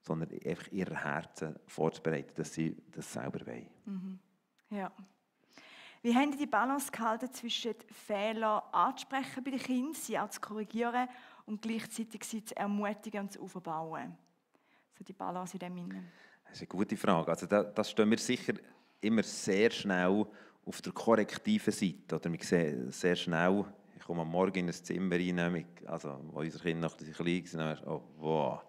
sondern einfach ihre Herzen vorzubereiten, dass sie das selber wollen. Mhm. Ja. Wie haben Sie die Balance gehalten zwischen Fehlern anzusprechen bei den Kindern, sie auch zu korrigieren und gleichzeitig sie zu ermutigen und zu aufbauen? So die Balance in dem Sinne. Das ist eine gute Frage. Also das stehen wir sicher immer sehr schnell auf der korrektiven Seite. Oder wir sehen sehr schnell, ich komme am Morgen in ein Zimmer rein, also wo unsere Kinder noch klein waren, oh, wow,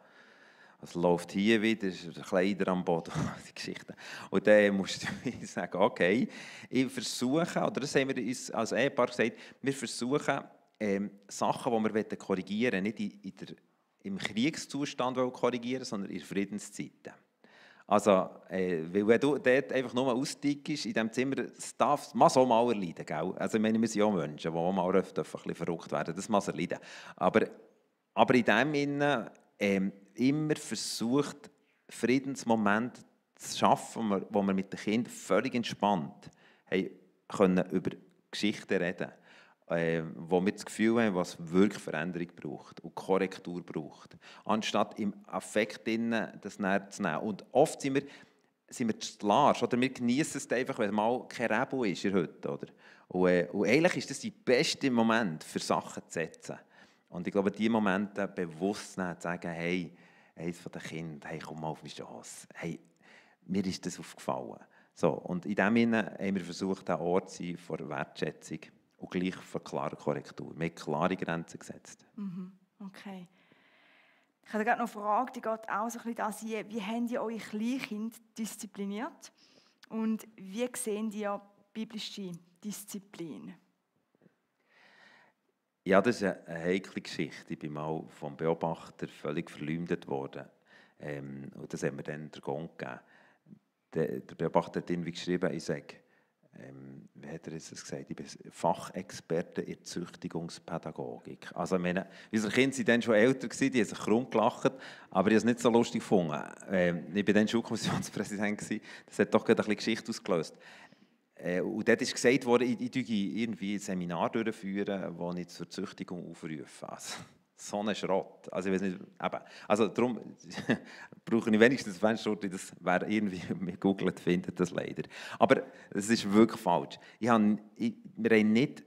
was läuft hier wieder, Kleider am Boden, die Geschichten. Und dann musst du sagen, okay, ich versuche, oder das haben wir uns als Ehepaar gesagt, wir versuchen, Sachen, die wir korrigieren wollen, nicht im Kriegszustand korrigieren, sondern in Friedenszeiten. Also, weil wenn du dort einfach nur aussteigst in diesem Zimmer, das darf man so mal erleiden, gell? Also ich meine, wir sind ja Menschen, die mal ein bisschen verrückt werden, das muss erleiden. Aber in dem Sinne immer versucht, Friedensmomente zu schaffen, wo wir mit den Kindern völlig entspannt können über Geschichten reden, wo wir das Gefühl haben, was wirklich Veränderung braucht und Korrektur braucht. Anstatt im Affekt das näher zu nehmen. Und oft sind wir zu large, oder wir genießen es einfach, wenn mal kein Rebel ist in der Hütte. Oder? Und eigentlich ist das der beste Moment, für Sachen zu setzen. Und ich glaube, diese Momente bewusst zu sagen, hey, eines von den Kindern, hey, komm mal auf die Chance. Hey, mir ist das aufgefallen. So, und in dem Sinne haben wir versucht, ein Ort zu sein von Wertschätzung und gleich von klarer Korrektur. Wir haben klare Grenzen gesetzt. Okay. Ich habe gerade noch eine Frage, die geht auch so ein bisschen wie habt ihr eure Kleinkinder diszipliniert? Und wie sehen ihr biblische Disziplin? Ja, das ist eine heikle Geschichte. Ich bin mal vom Beobachter völlig verleumdet worden. Und das haben wir dann der Gong gegeben. Der Beobachter hat irgendwie geschrieben, ich sage, wie hat er es gesagt, ich bin Fachexperte in Züchtigungspädagogik. Also ich meine, unsere Kinder waren dann schon älter, die haben sich krumm gelacht, aber ich habe es nicht so lustig gefunden. Ich war dann Schulkommissionspräsident, das hat doch gerade ein bisschen Geschichte ausgelöst. Und dort ist gesagt worden, ich führe irgendwie ein Seminar durchführen, wo ich zur Züchtigung aufrufe. Also, so ein Schrott. Also, ich weiß nicht, eben. Also darum brauche ich wenigstens Fenster, das wer irgendwie mit googelt, findet das leider. Aber es ist wirklich falsch. Wir haben nicht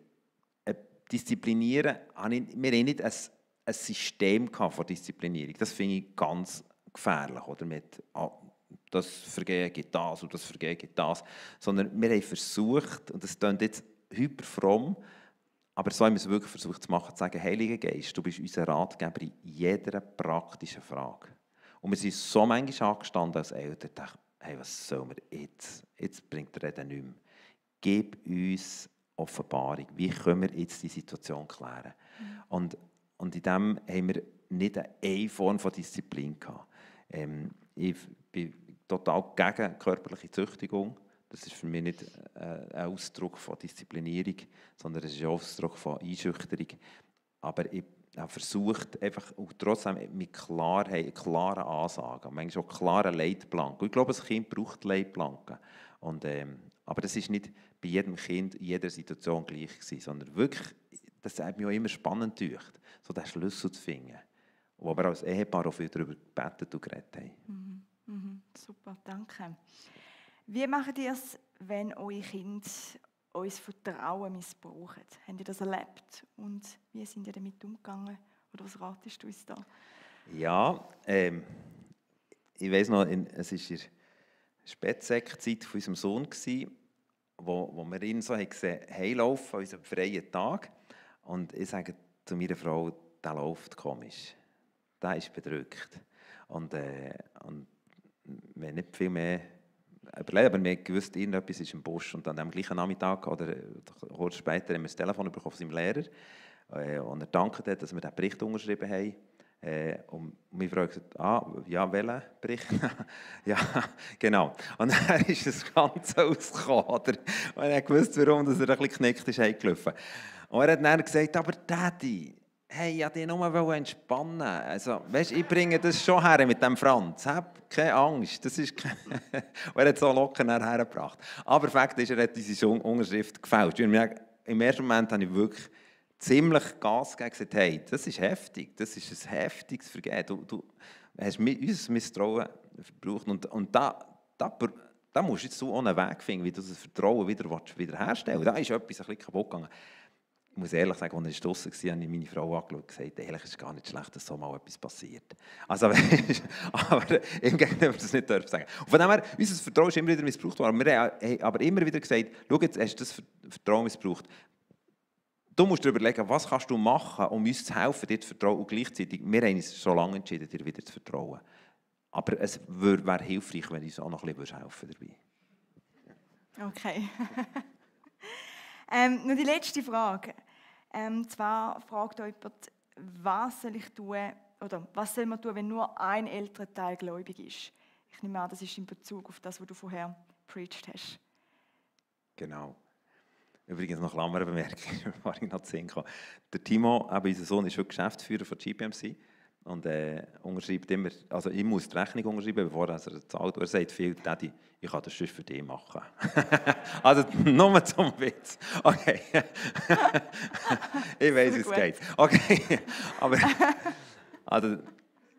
Disziplinieren, wir haben nicht ein System von Disziplinierung. Das finde ich ganz gefährlich. Oder mit, das Vergehen gibt das und das Vergehen gibt das. Sondern wir haben versucht, und das klingt jetzt hyperfromm, aber so haben wir es wirklich versucht zu machen, zu sagen, Heiliger Geist, du bist unser Ratgeber in jeder praktischen Frage. Und wir sind so manchmal angestanden als Eltern, dachten, hey, was sollen wir jetzt? Jetzt bringt der Reden nicht mehr. Gib uns Offenbarung. Wie können wir jetzt die Situation klären? Und in dem haben wir nicht eine Form von Disziplin gehabt. Ich bin total gegen körperliche Züchtigung. Das ist für mich nicht ein Ausdruck von Disziplinierung, sondern es ist ein Ausdruck von Einschüchterung. Aber ich habe versucht, einfach trotzdem mit Klarheit, klaren Ansagen, manchmal auch klaren Leitplanken. Ich glaube, ein Kind braucht Leitplanken. Aber das ist nicht bei jedem Kind in jeder Situation gleich gewesen, sondern wirklich, das hat mich auch immer spannend gedacht, so den Schlüssel zu finden, wo wir als Ehepaar auch viel darüber gebetet und geredet haben. Super, danke. Wie macht ihr es, wenn eure Kinder euer Vertrauen missbrauchen? Habt ihr das erlebt? Und wie sind ihr damit umgegangen? Oder was ratest du uns da? Ja, ich weiss noch, es war in der Spätsäckzeit von unserem Sohn, wo wir ihn so gesehen heimlaufen an unserem freien Tag. Und ich sage zu meiner Frau, der läuft komisch. Der ist bedrückt. Und wir haben nicht viel mehr überlegt, aber wir gewusst, irgendetwas ist im Busch. Und an dem gleichen Nachmittag oder kurz später haben wir das Telefon bekommen von seinem Lehrer. Und er dankte, dass wir diesen Bericht unterschrieben haben. Und meine Frau hat gesagt, ja, welchen Bericht? Ja, genau. Und dann ist das Ganze ausgekommen. Oder? Und er wusste, warum er ein bisschen geknickt ist, heimgelaufen. Und er hat dann gesagt, aber Daddy, hey, ich wollte dich nur entspannen. Also, weißt, ich bringe das schon her mit dem Franz. Hab keine Angst. Das ist er hat so locker hergebracht. Aber Fakt ist, er hat diese Unterschrift gefälscht. Im ersten Moment habe ich wirklich ziemlich Gas gegeben und gesagt, hey, das ist heftig. Das ist ein heftiges Vergehen. Du hast unser Misstrauen verbraucht. Und da musst du jetzt so einen Weg finden, wie du das Vertrauen wiederherstellen willst. Da ist etwas ein bisschen kaputt gegangen. Ich muss ehrlich sagen, als ich draussen war, habe ich meine Frau angeschaut und gesagt, ehrlich, es ist gar nicht schlecht, dass so mal etwas passiert. Also, aber im Gegenteil, das nicht sagen. Und von dem her, unser Vertrauen ist immer wieder missbraucht worden. Wir haben aber immer wieder gesagt, schau, jetzt hast du das Vertrauen missbraucht. Du musst dir überlegen, was kannst du machen, um uns zu helfen, dir zu vertrauen. Und gleichzeitig, wir haben uns schon lange entschieden, dir wieder zu vertrauen. Aber es wäre hilfreich, wenn du uns auch noch ein bisschen helfen dabei. Okay. Nur die letzte Frage. Zwar fragt euch jemand, was soll ich tun, oder was soll man tun, wenn nur ein Elternteil gläubig ist? Ich nehme an, das ist in Bezug auf das, was du vorher preached hast. Genau. Übrigens noch Klammerbemerkung, bevor ich noch zu sehen kann. Der Timo, unser Sohn, ist schon Geschäftsführer von GPMC. Und unterschreibt immer, also ich muss die Rechnung unterschreiben, bevor er zahlt. Er sagt viel, Daddy, ich kann das sonst für dich machen. Also nur zum Witz. Okay. Ich weiß, wie es geht. Okay. Aber also,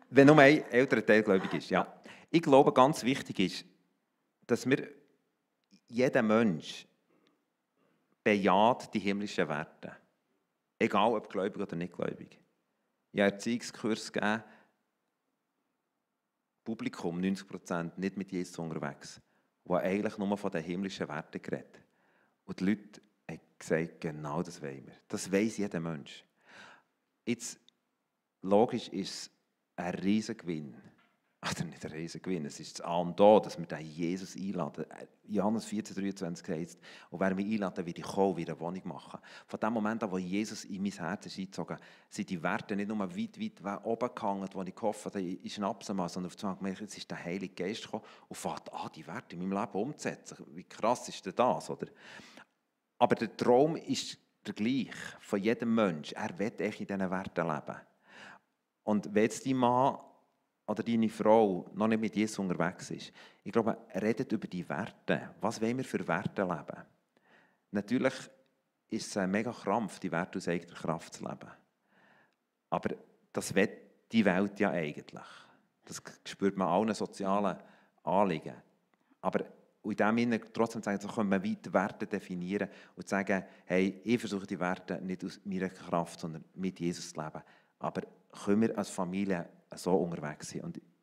wenn nur ein älterer Teil gläubig ist, ja. Ich glaube, ganz wichtig ist, dass jeder Mensch bejaht die himmlischen Werte. Egal, ob gläubig oder nicht gläubig. Ich habe Erziehungskurs gegeben, Publikum, 90%, nicht mit Jesus unterwegs, die eigentlich nur von den himmlischen Werten geredet. Und die Leute haben gesagt, genau das wollen wir. Das weiss jeder Mensch. Jetzt, logisch ist es ein riesiger Gewinn, Oder nicht ein Riesengewinn, es ist das A und O, dass wir den Jesus einladen. Johannes 14,23 heißt, und wer mich einladen, wird ich kommen, wird eine Wohnung machen. Von dem Moment an, wo Jesus in mein Herz ist eingezogen, sind die Werte nicht nur weit oben gehangen, wo ich gehofft habe, ich schnappe mal, sondern auf einmal gemerkt, jetzt ist der Heilige Geist gekommen und fängt an, die Werte in meinem Leben umzusetzen. Wie krass ist denn das, oder? Aber der Traum ist der gleiche von jedem Menschen. Er will echt in diesen Werten leben. Und wenn jetzt dein Mann oder deine Frau noch nicht mit Jesus unterwegs ist, ich glaube, redet über die Werte. Was wollen wir für Werte leben? Natürlich ist es ein mega Krampf, die Werte aus eigener Kraft zu leben. Aber das will die Welt ja eigentlich. Das spürt man allen sozialen Anliegen. Aber in dem Sinne trotzdem sagen, so können wir weiter Werte definieren und sagen, hey, ich versuche die Werte nicht aus meiner Kraft, sondern mit Jesus zu leben. Aber können wir als Familie so unterwegs sein?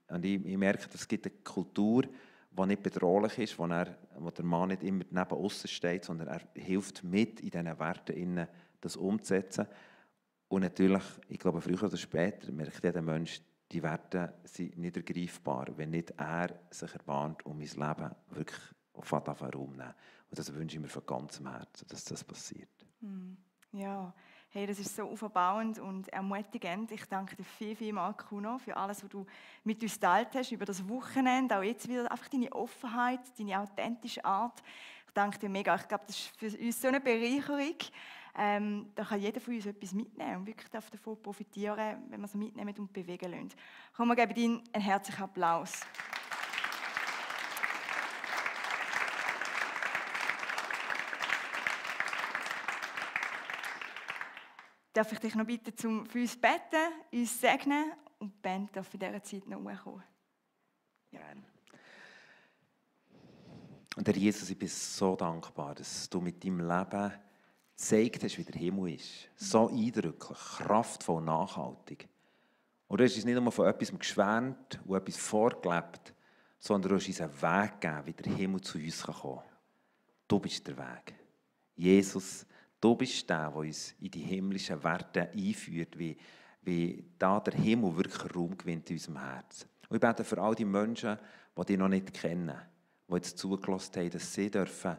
Und ich merke, es gibt eine Kultur, die nicht bedrohlich ist, wo der Mann nicht immer neben außen steht, sondern er hilft mit, in diesen Werten das umzusetzen. Und natürlich, ich glaube, früher oder später merkt jeder Mensch, die Werte sind nicht ergreifbar, wenn nicht er sich erbarmt und mein Leben wirklich auf Raum nehmen. Und das wünsche ich mir von ganzem Herzen, dass das passiert. Ja, hey, das ist so aufbauend und ermutigend. Ich danke dir vielmals, Kuno, für alles, was du mit uns geteilt hast über das Wochenende. Auch jetzt wieder einfach deine Offenheit, deine authentische Art. Ich danke dir mega. Ich glaube, das ist für uns so eine Bereicherung. Da kann jeder von uns etwas mitnehmen und wirklich davon profitieren, wenn wir es mitnehmen und bewegen lassen. Komm, wir geben Ihnen einen herzlichen Applaus. Darf ich dich noch bitten, für uns beten, uns segnen und die Band darf in dieser Zeit noch hochkommen. Ja. Und Herr Jesus, ich bin so dankbar, dass du mit deinem Leben gezeigt hast, wie der Himmel ist. So eindrücklich, kraftvoll, nachhaltig. Und du hast uns nicht nur von etwas geschwärmt und etwas vorgelebt, sondern du hast uns einen Weg gegeben, wie der Himmel zu uns kommen kann. Du bist der Weg. Jesus, du bist der, der uns in die himmlischen Werte einführt, wie da der Himmel wirklich Raum gewinnt in unserem Herzen. Und ich bete für all die Menschen, die dich noch nicht kennen, die jetzt zugelassen haben, dass sie dürfen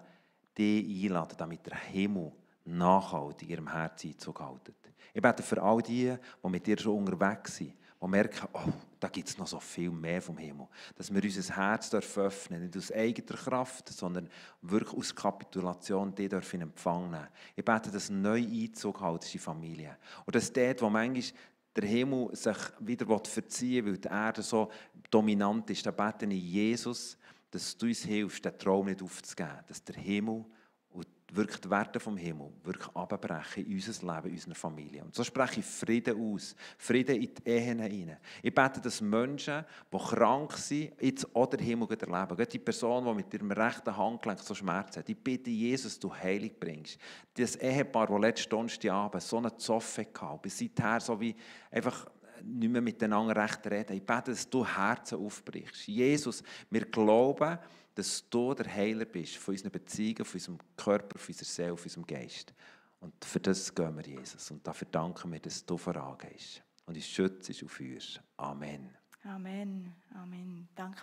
dich einladen, damit der Himmel nachhaltig in ihrem Herzen Einzug hält. Ich bete für all die mit dir schon unterwegs sind, die merken, oh, da gibt es noch so viel mehr vom Himmel. Dass wir unser Herz öffnen, nicht aus eigener Kraft, sondern wirklich aus Kapitulation, die dürfen in Empfang nehmen. Ich bete, dass ein neuer Einzug hält in die Familie. Und dass dort, wo manchmal der Himmel sich wieder verziehen will, weil die Erde so dominant ist, da bete ich Jesus, dass du uns hilfst, den Traum nicht aufzugeben, dass der Himmel und wirklich die Werte vom Himmel wirklich abbrechen in unser Leben, in unserer Familie. Und so spreche ich Frieden aus, Frieden in die Ehen hinein. Ich bete, dass Menschen, die krank sind, jetzt auch den Himmel erleben. Gerade die Person, die mit ihrem rechten Handgelenk so Schmerzen hat. Ich bitte Jesus, du Heilung bringst. Das Ehepaar, das letzten Donnerstagabend so eine Zoffe hatte, bis seither so wie einfach nicht mehr miteinander recht reden. Ich bete, dass du Herzen aufbrichst. Jesus, wir glauben, dass du der Heiler bist von unseren Beziehungen, von unserem Körper, von unserer Seele, von unserem Geist. Und für das gehen wir, Jesus. Und dafür danken wir, dass du vorangehst und uns schützt und führst. Amen. Amen. Amen. Danke.